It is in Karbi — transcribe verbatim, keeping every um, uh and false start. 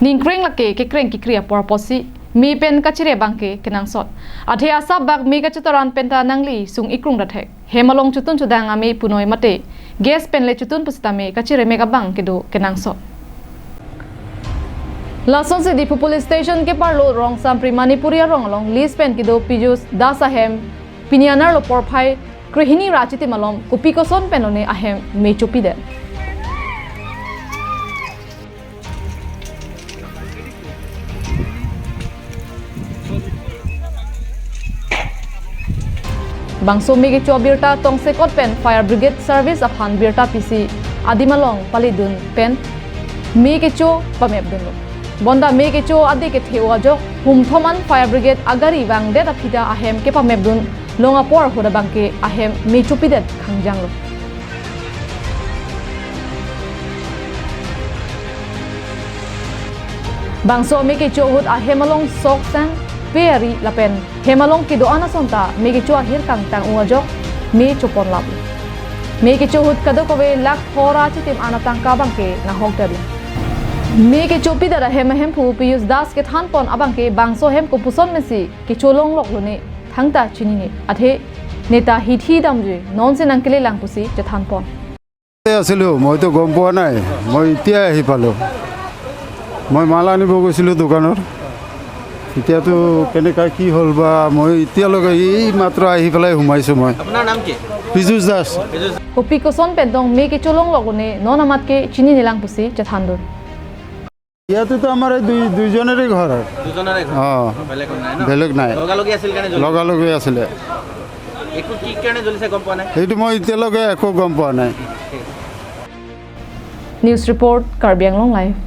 Ningkreng lake kekreng kekri apor apotsi me pen kachere abangke kenangsot. Athe asap bak me kachetoran penta nangli sung ikrung dathek. Hem along chotun chodang ame punoi mate gas pen le chotun pusitame kachere mek abang kedo kenangsot. Lasonsi Diphu Police Station keparlo Rongsampri Manipuri arong along lease pen kedo Piyush Das ahem pini anerlo porphai krehini ra achitim along kopi koson pen lone ahem me chopidet. Bangso me kecho abirta tongsekot pen fire brigade service aphan birta pisi adim along palidun pen me kecho pamepdunlo. Bonta me kecho ade kethe-o ajok humthom an fire brigade agari vangdet aphi ta ahem kepamepdun long apor ahut abangke ahem me chopidet khangjanglo. Bangso me kecho ahut ahem along sok sang pe ari lapen hem along kedo-an ason ta me kecho ahir kangtang-o ajok me choponlaplo. Me kecho ahut kadokave lakh pho ra achitim an atangka abangke nahokdetlo. Me kechopidet ahem ahemphu Piyush Das kethanpon abangke bangso ahem kopuson pensi kecho longlok lone thangta chinine. Athe neta hithi damjui nonsi nangkelelang pusi chethanpon. আছিলো, মইতো গম পোৱা নাই, মই এতিয়া আহি পালো। মই মাল আনিব গৈছিলো দোকানত। এতিয়াতো কেনেকা কি হ'ল বা, মই এতিয়ালৈকে এই মাত্ৰ আহি পেলাই সোমাইছো মই। আপোনাৰ নাম কি? পীযুষ Das. Kopi koson pen tong me kecho longlok lone non amat ke chininelang pusi chethandun. ইয়াতেতো আমাৰ এই দুই দুইজনৰে ঘৰ আৰু। দুজনৰে ঘৰ? অ। বেলেগ নাই ন? বেলেগ নাই। লগালগি আছিল কাৰণে জ্বলি- লগালগি আছিলে। একো কি কাৰণে জ্বলিছে গম পোৱা নাই? সেইটো মই এতিয়ালৈকে একো গম পোৱা নাই। News report, Karbi Anglong Live.